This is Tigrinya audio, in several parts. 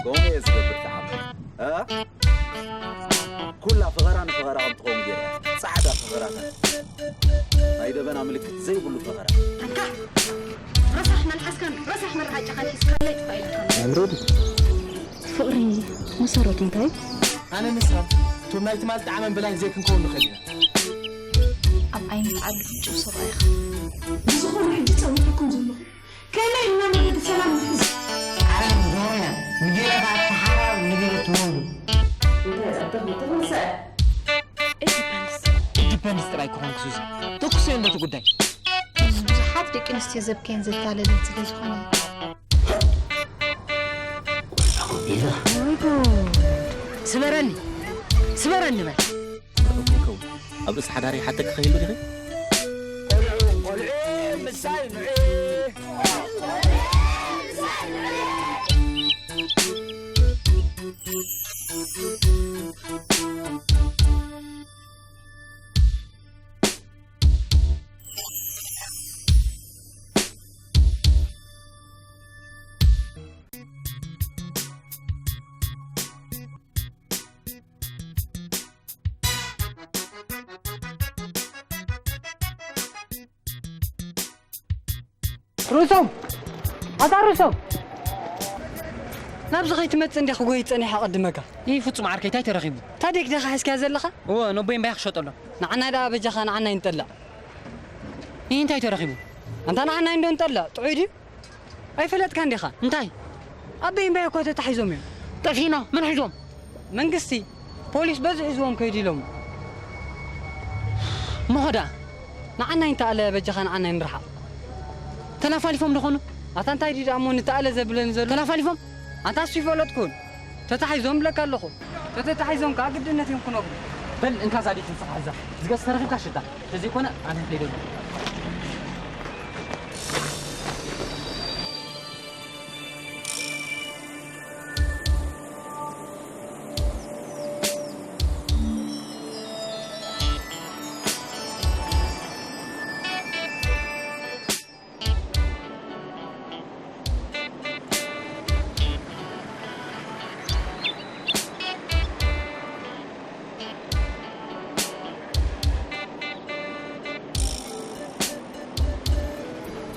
ከምኡ እየ ዝገብር ተዓመ። እ? ኩላ ፈኸራ ንፈኸራ ከም ትኸውን ገይረ። ጻዕዳ ፈኸራታት። ናይ ደበና ምልክት ዘይብሉ ፈኸራ። ኣንታ ረሳሕ መልሓስካን ረሳሕ መርዓጫኻን ሒዝካለይ ጥፋእ ኢልካ። መምረዲ። ፍቕሪ መሰረቱ እንታይ? ኣነ ንስኻ እቶም ናይ ትማል ጣዕመን ብላይን ዘይክንከውን ንኽእል ኢና። ኣብ ዓይኒ ሰዓል ፍጩ ሰብኣይኻ። ብዝኾነ ሕጂ ጸዊዕኩም ዘለኹ። ከመይ ኢልና መገዲ ሰላም ንሕዝ? ዓለም ዞርያ፣ ንገለ ከኣ ተሓራር፣ ንገለ ትወዱ። እንታይ ጸብቕ ምትኹን ሰ? It depends። It depends ጥራይ ክኾን ክሱዚ። ተኩሰ እንዶ እቲ ጉዳይ። ብዙሓት ደቂ ኣንስትዮ ዘብከየን ዘታለለን ስለ ዝኾነ እዩ። ወይ ጉድ! ስበረኒ! ስበረኒ በል! ይኸውን። ኣብ ርእሲ ሓዳረይ ሓተኪ ከይህሉ ዲኺ? ቆልዑ፣ ቆልዑ፣ ምሳይ ንዑ። ርእሶም! ኣታ ርእሶም! ናብዚ ከይትመጽእ እንዲያ ክጎይ ጸኒሐ ኣቐድመካ። ይህ ፍጹም ዓርከይ፣ እንታይ ተረኺቡ? እታ ዴግዴኻ ሒዝካያ ዘለኻ? እወ፣ ነቦይ እምባይ ክሸጠሎም። ንዓና ደኣ በጃኻ ንዓና ይንጠላዕ። ይህ እንታይ ተረኺቡ? ኣንታ ንዓና እንዶ ንጠላዕ፣ ጥዑይ ድዩ? ኣይፈለጥካን ዲኻ? እንታይ? ኣቦይ እምባይ እኮ ተታሒዞም እዮም። ጠፊእና? መን ሒዞም? መንግስቲ፣ ፖሊስ በዚ ሒዝዎም ከይዱ ኢሎም። እሞ ኸ ደኣ? ንዓና ይንተኣለ በጃኻ ንዓና ይንርሓቕ። ተላፋሊፎም ዶ ኾኑ? ኣታ እንታይ ድዩ ደኣ እሞ ንተኣለ ዘብለኒ ዘሎ? ተላፋሊፎም? ኣንታ እሱ ይፈለጥኩን። ተታሒዞም እብለካ ኣለኹ። ተተታሒዞም ከኣ ግድነት እዮም ክነብሩ። በል እንካ እዛ ዴክ ንስኻ ሕዛ። ዝገስ ተረኺብካ ሽጣ። ተዘይኮነ ኣነ ከይደ ኣለኹ።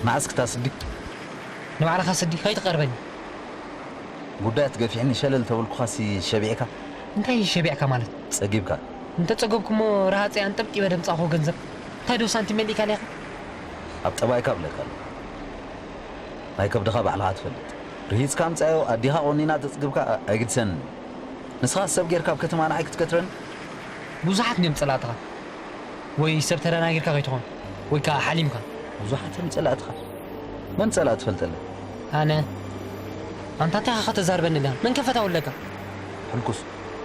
መዓስ ክታስቢ? ንባዕልኻ ስዲ፣ ከይትቐርበኒ። ጉዳይ ኣትገፊሕኒ ሸለል ተበልኩኻሲ ሸቢዕካ? እንታይ ሸቢዕካ ማለት? ጸጊብካ? እንተ ጸገብኩሞ ረሃጸይ ኣንጠብጢበ ደምጻኹ ገንዘብ። እንታይ ዶ ሳንቲም መሊእካ ሊኻ? ኣብ ጠባይካ እብለካ ኣለኹ። ናይ ከብድኻ ባዕልኻ ትፈልጥ። ርሂጽካ ምጻዮ ኣዲኻ ቆኒና ተጽግብካ ኣይግድሰንን። ንስኻ ሰብ ጌርካ ኣብ ከተማ ንዓይ ክትከትረኒ? ብዙሓት እንድዮም ጸላእትኻ። ወይ ሰብ ተደናጊርካ ከይትኾን፣ ወይ ከኣ ሓሊምካ። ብዙሓት እዮም ጸላእትኻ። መን ጸላእ ትፈልጠለይ? ኣነ? ኣንታ እንታይ ኢኻ ከተዛርበኒ ኣለኻ? መን ከ ፈታው ኣለካ? ሕልኩስ፣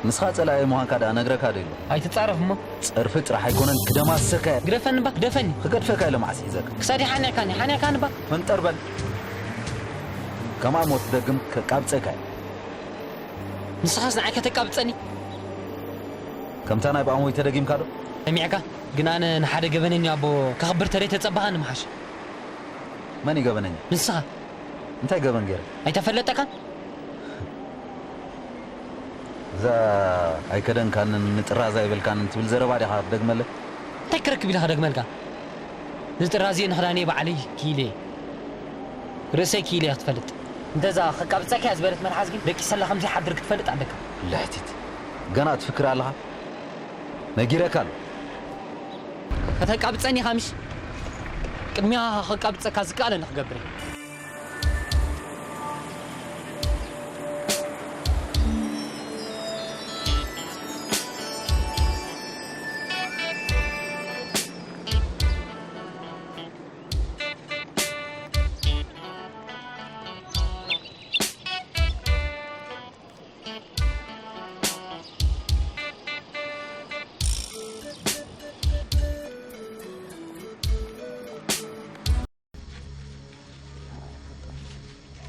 ንስኻ ጸላኢ ምዃንካ ደኣ ነግረካ ዶ የለኹ? ኣይትጻረፍ እሞ። ጸርፊ ጥራሕ ኣይኮነን፣ ክደማስሰካ እየ። ግደፈኒ እባ፣ ግደፈኒ። ክገድፈካ ኢለ መዓስ ሒዘካ? ክሳደይ ሓኒቕካኒ፣ ሓኒቕካኒ እባ። ፈንጠር በል። ከማን ሞት ትደግም፣ ከቃብጸካ እየ። ንስኻስ ንዓይ ከተቃብጸኒ? ከምታ ናይ ብኣንወይ ተደጊምካ ዶ? ሰሚዕካ? ግን ኣነ ንሓደ ገበነኛ ኣቦ ከኽብር ተደይ ተጸባኻኒ ምሓሽ። መን እዩ ገበነኛ? ንስኻ። እንታይ ገበን ገይረ? ኣይተፈለጠካን? እዛ ኣይከደንካንን ንጥራዝ ኣይበልካንን ትብል ዘረባ ዲኻ ክትደግመለይ? እንታይ ክረክብ ኢለ ክደግመልካ? እዚ ጥራዝ ንኽዳነይ ባዕለይ ክኢለ እየ። ርእሰይ ክኢለ እየ ክትፈልጥ። እንተዛ ከቃብጸካ እያ ዝበለት መልሓስ ግን ደቂሰላ ከም ዘይሓድር ክትፈልጥ ኣለካ። ልሕቲት፣ ገና ትፍክር ኣለኻ? ነጊረካ ኣሎ። ከተቃብጸኒ ኢኻ ምሽ? ቅድሚያ ከቃብጸካ ዝከኣለኒ ክገብር እየ።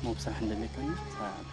ብስራሕ እንደለካ ሰላም።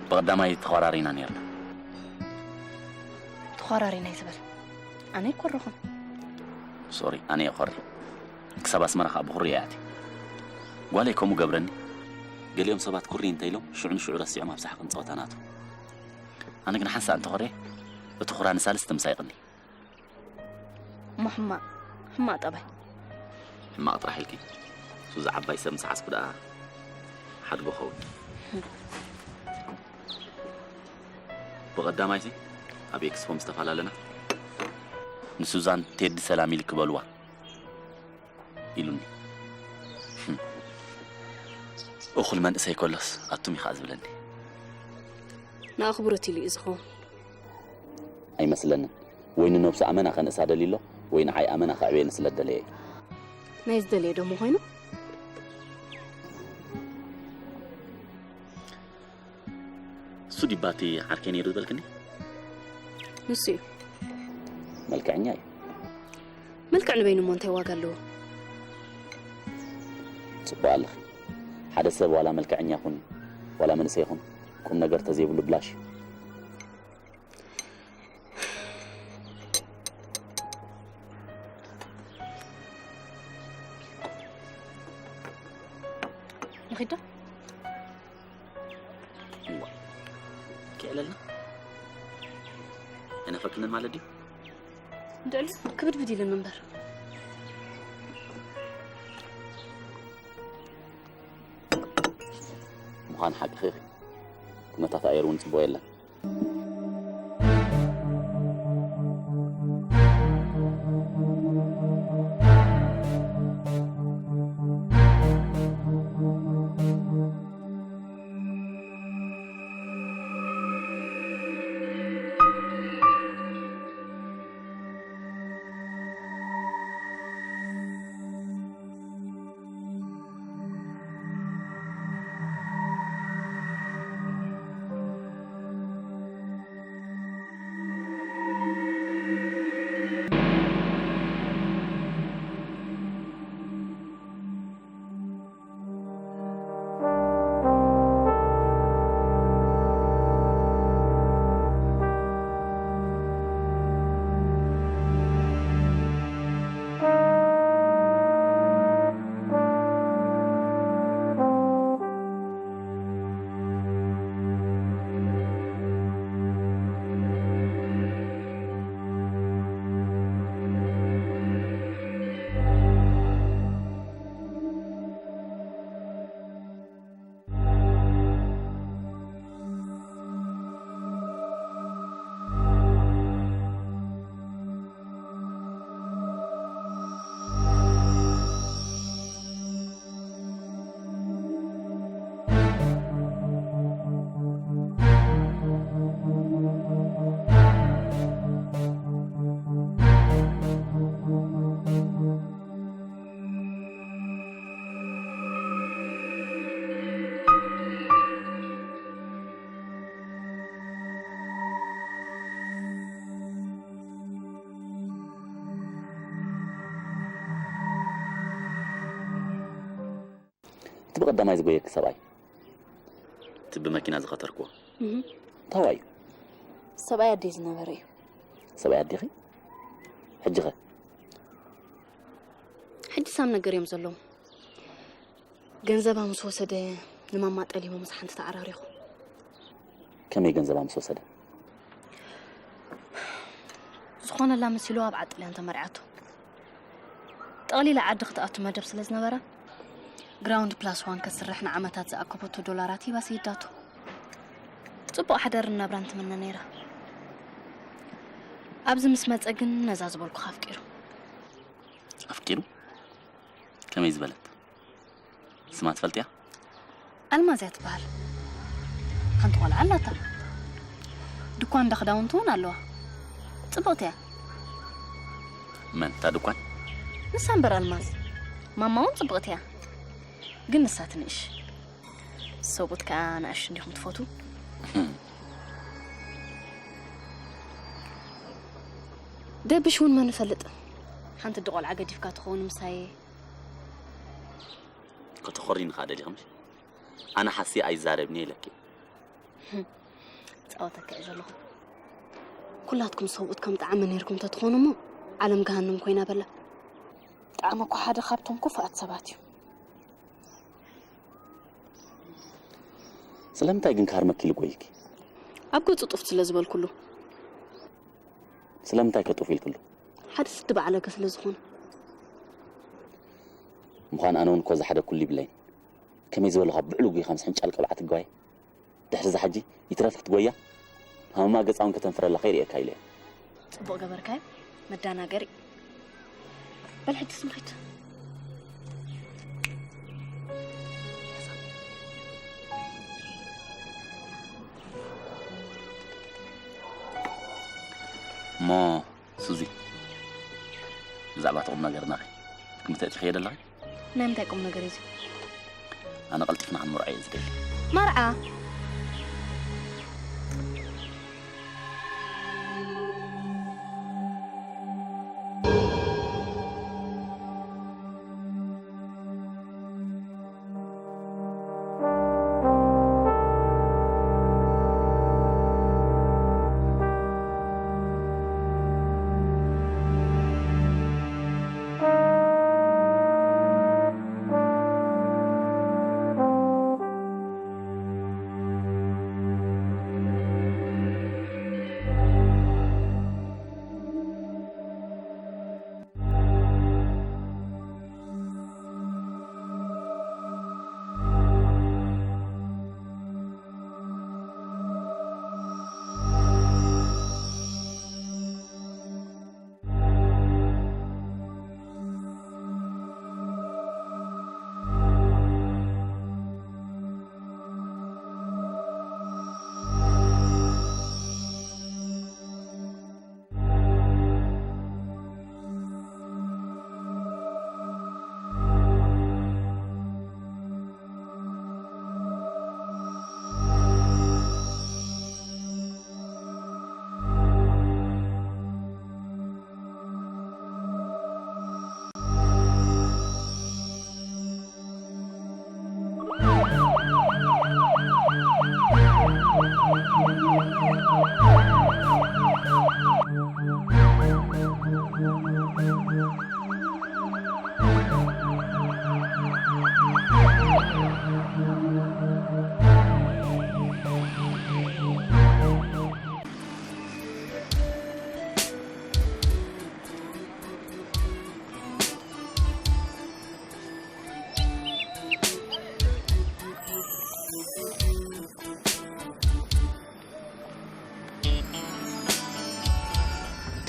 ብቐዳማይ ተኾራሪና ነርና። ተኾራሪና ይትበል? ኣነ ኣይኮረኹን። ሶሪ፣ ኣነ እየ ኮሪ። ክሳብ ኣስመራ ኸዓ ብኹሪ እየ ኣትየ። ጓለይ ከምኡ ገብረኒ። ገሊኦም ሰባት ኩሪ እንተ ኢሎም ሽዑ ንሽዑ ረሲዖም ኣብ ሰሓቕን ጸወታን ኣትዉ። ኣነ ግን ሓንሳእ እንተኾርየ እቲ ኩራ ንሳልስቲ ምሳይ ይቕኒ። እሞ ሕማቕ፣ ሕማቕ ጠባይ። ሕማቕ ጥራሕ ኢልኪ። ሱዚ ዓባይ ሰብ ምስ ዓስኩ ደኣ ሓድጎ ኸውን። ብቐዳማይሲ ኣብ ኤክስፖ ምስ ተፈላለና ንሱዛን ቴዲ ሰላም ኢልኪ በልዋ ኢሉኒ። እኹል መንእሰይ ከሎስ ኣቱም ኢኻ ዝብለኒ። ንኣኽብሮት ኢሉ እዩ ዝኸውን። ኣይመስለንን። ወይ ንነብሱ ኣመና ከንእሳ ደልዩ ኣሎ፣ ወይ ንዓይ ኣመና ከዕብየኒ ስለ ደለየ እዩ። ናይ ዝደለየ ዶ ምኾይኑ? እሱ ዲባ እቲ ዓርከይ ነይሩ ዝበልክኒ? ንሱ እዩ። መልክዐኛ እዩ። መልክዕ ንበይኑ እሞ እንታይ ዋጋ ኣለዎ? ጽቡቕ ኣለኺ። ሓደ ሰብ ዋላ መልክዐኛ ይኹን ዋላ መንእሰይ ይኹን ቁም ነገር ተዘይብሉ ብላሽ እዩ። ንኺድ ዶ? እዋ። ክእለልና? ኣይናፈቅንን ማለት ድዩ? እንድዕሊ ክብድብድ ኢልን እምበር። ምዃን ሓቅኺ ኢኺ። ኩነታት ኣየር እውን ጽቡቕ የለን። እቲ ብቐዳማይ ዝጎየኪ ሰብኣይ፣ እቲ ብመኪና ዝኸተርክዎ፣ እህ። እንታይ እዩ? ሰብኣይ ኣደይ ዝነበረ እዩ። ሰብኣይ ኣዴኺ? ሕጂ ኸ? ሕጂ ሳም ነገር እዮም ዘለዉ። ገንዘባ ምስ ወሰደ፣ ንማማ ጠሊሙ ምስ ሓንቲ ተዓራሪኹ። ከመይ ገንዘባ ምስ ወሰደ? ዝኾነላ መሲሉ ኣብ ዓጥልያን ተመርዓቱ። ጠቕሊላ ዓዲ ክትኣቱ መደብ ስለ ዝነበራ፣ ግራውንድ ፕላስ ዋን ከስርሕ ንዓመታት ዝኣከበቶ ዶላራት ሂባ ሰይዳቶ። ጽቡቕ ሓዳርን ናብራን ትምነ ነይራ። ኣብዚ ምስ መጸ ግን ነዛ ዝበልኩኻ ኣፍቂሩ። ኣፍቂሩ? ከመይ ዝበለት? ስማ ትፈልጥያ? ኣልማዝ እያ ትበሃል። ሓንቲ ቆልዓ ኣላታ። ድኳን እንዳ ክዳውንቲ እውን ኣለዋ። ጽብቕቲ እያ። መን እታ ድኳን? ንሳ እምበር ኣልማዝ። ማማ እውን ጽብቕቲ እያ። ግን ንሳ ትንእሽ። ሰብኡት ከኣ ንኣሽቱ እንዲኹም ትፈትዉ? ደብሽ እውን መን እፈልጥ? ሓንቲ ዲ ቆልዓ ገዲፍካ ትኸውን ምሳይ። ከተኾሪኒ ኸኣ ደሊኺ ምሽ? ኣነ ሓስየ ኣይዛረብን እየ ኢለኪ። ጻወተካ እየ ዘለኹ። ኩላትኩም ሰብኡት ከም ጣዕመ ነይርኩም ተትኾኑ እሞ፣ ዓለም ገሃነም ኮይና በላ። ጣዕመ እኮ ሓደ ካብቶም ክፉኣት ሰባት እዩ። ስለምንታይ ግን ክሃርመኪ ኢሉ ጎይኪ? ኣብ ገጹ ጡፍ ስለ ዝበልኩሉ። ስለምንታይ ከ ጡፍ ኢልክሉ? ሓደ ስዲ በዓለገ ስለ ዝኾነ። ምዃን ኣነ እውን እኮ ዝሓደግኩሉ ይብለይን። ከመይ ዝበልኻ ብዕሉግ ኢኻ ምስ ሕንጫል ቅብዓት ትጓየ? ድሕሪ እዛ ሕጂ ይትረፍ ክትጎያ፣ ሃመማ ገጻ እውን ከተንፍረላ ከይርእየካ ኢለ እየ። ጽቡቕ ገበርካዮ፣ መዳናገሪ። በል ሕጂ ስምኺት። እሞ ሱዚ፣ ብዛዕባ እቲ ቁም ነገርና ኸ ክትምተእትኽዮ ደለኺ? ናይ ምንታይ ቁም ነገር እዩ እዚ? ኣነ ቀልጢፍና ክንመርዖ እየ ዝደሊ። መርዓ?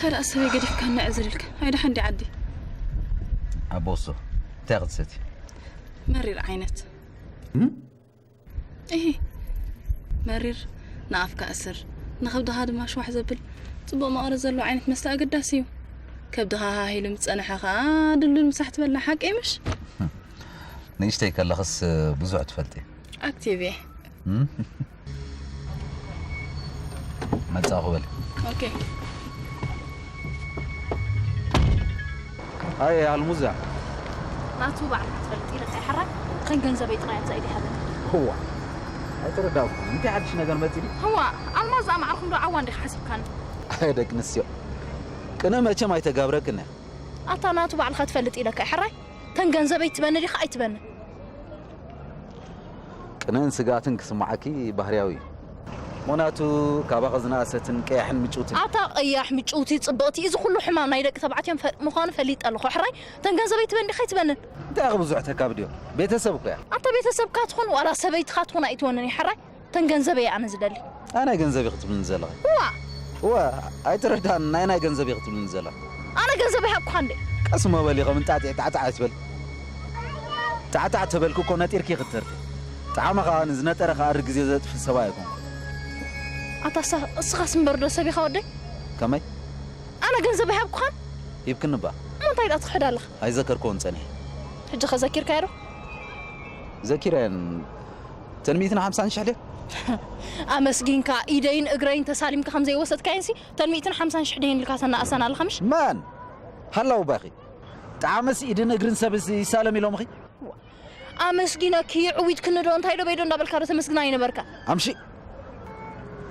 ታዲያ ሰበይ ገዲፍካ እናዕዝር ኢልካ ኣይዳ ሓንዲ ዓዲ ኣቦ ወሶ እንታይ ክትሰቲ መሪር ዓይነት እም? እሂ መሪር ንኣፍካ እስር ንኸብድኻ ድማ ሽዋሕ ዘብል ጽቡቕ መቐረት ዘለዎ ዓይነት መስተ ኣገዳሲ እዩ። ከብድኻ ሃሂሉ ምስ ጸንሐ ኸኣ ድልዱል ምሳሕ ትበልዕ ሓቂ ምሽ? ንእሽተይ ከለኽስ ብዙሕ ትፈልጢ ኣክቲቭ እየ። መጻኹ በል ኦኬ ኣይ ኣልሙዛ ናቱ ባዕልካ ትፈልጥ ኢለ እንታይ ሕራይ ከን ገንዘበይ ጥራይ ኣብዛ ኢደ ሃበኒ ህዋ ኣይተረዳእኩ እንታይ ሓድሽ ነገር መጺ ህዋ ኣልማዝ ኣማዕርኩም ዶ ዓዋ እንዲኻ ሓሲብካኒ ኣይ ደቂ ኣንስትዮ ቅነ መቸም ኣይተጋብረክን እያ ኣታ ናቱ ባዕልካ ትፈልጥ ኢለካ ሕራይ ተን ገንዘበይ ትበኒ ዲኻ ኣይትበኒ ቅነን ስግኣትን ክስምዓኪ ባህርያዊ እዩ ሞናቱ ካባኸ ዝነኣሰትን ቀያሕን ምጭውትን ኣታ ቀያሕ ምጭውቲ ጽብቕቲ እዚ ኩሉ ሕማም ናይ ደቂ ተባዕትዮም ፈ- ምዃኑ ፈሊጠ ኣለኹ ሕራይ ተን ገንዘበይ ትበኒ ዲኻ ኣይትበንን እንታይ ኢኺ ብዙሕ ተካብድዮ ቤተሰብ እኮ እያ ኣታ ቤተሰብካ ትኹን ዋላ ሰበይትኻ ትኹን ኣይትወንን እዩ ሕራይ ተን ገንዘበይ ኣነ ዝደሊ ኣይ ናይ ገንዘብ ኢኺ ትብልኒ ዘለኺ ዋ እወ ኣይተረዳእን ናይ ናይ ገንዘብ ኢኺ ትብልኒ ዘለኺ ኣነ ገንዘብ ይሃብኩኻ እንዴ ቀስ መበሊ ከም እንጣጢዕ ጣዕጣዕ ኣይትበል ጣዕጣዕ ተበልኪ እኮ ነጢርኪ ክትተርፊ ጣዕሚ ከዓ ንዝነጠረ ከኣሪ ግዜ ዘጥፍእ ሰብኣይ ኣይኮንኩ ኣታ እሳ- እስኻስ እምበር ዶ ሰብ ኢኻ ወደይ ከመይ ኣነ ገንዘብ ይሃብኩኻን ሂብክኒ እባ እሞ እንታይ ደኣ ትኽሕድ ኣለኻ ኣይዘከርክዎን ጸኒሐ ሕጂ ኸዘኪርካዮ ዶ ዘኪረን ተን ሚእትን ሓምሳን ሽሕ ድዮ ኣመስጊንካ ኢደይን እግረይን ተሳሊምካ ከም ዘይወሰድካየንሲ ተን ሚእትን ሓምሳን ሽሕ ደይን ኢልካ ተናእሰን ኣለኻ ምሽ መን ሃላው ባኺ ጣዕመስ ኢድን እግርን ሰብ ይሳለም ኢሎምኺ ኣመስጊነኪ ዕዊትክኒ ዶ እንታይ ዶ በይዶ እንዳበልካ ዶ ተመስግና ይነበርካ ኣምሺ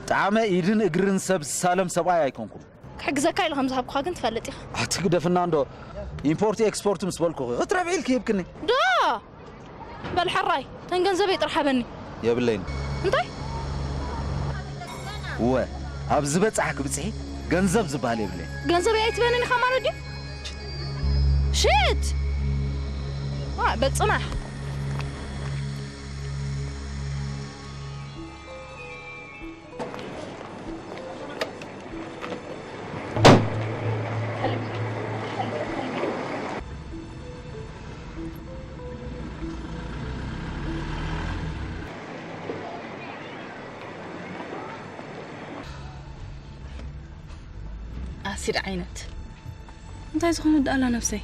ጣዕመ ኢድን እግርን ሰብ ዝሳለም ሰብኣይ ኣይኮንኩም ክሕግዘካ ኢለ ከም ዝሃብኩኻ ግን ትፈልጥ ኢኻ ኣቲ ግደፍና እንዶ ኢምፖርት ኤክስፖርት ምስ በልኩ ክትረብዒ ኢልኪ ሂብክኒ ዶ በል ሕራይ ተን ገንዘበይ ጥራሕ ሃበኒ የብለይን እንታይ እወ ኣብ ዝበጻሕክ ብጽሒ ገንዘብ ዝበሃል የብለይን ገንዘበይ ኣይትበንን ኢኻ ማለት ድዩ ሽት ዋ በል ጽናሕ ኣሲድ ዓይነት እንታይ ዝኾነ ደኣላ ነብሰይ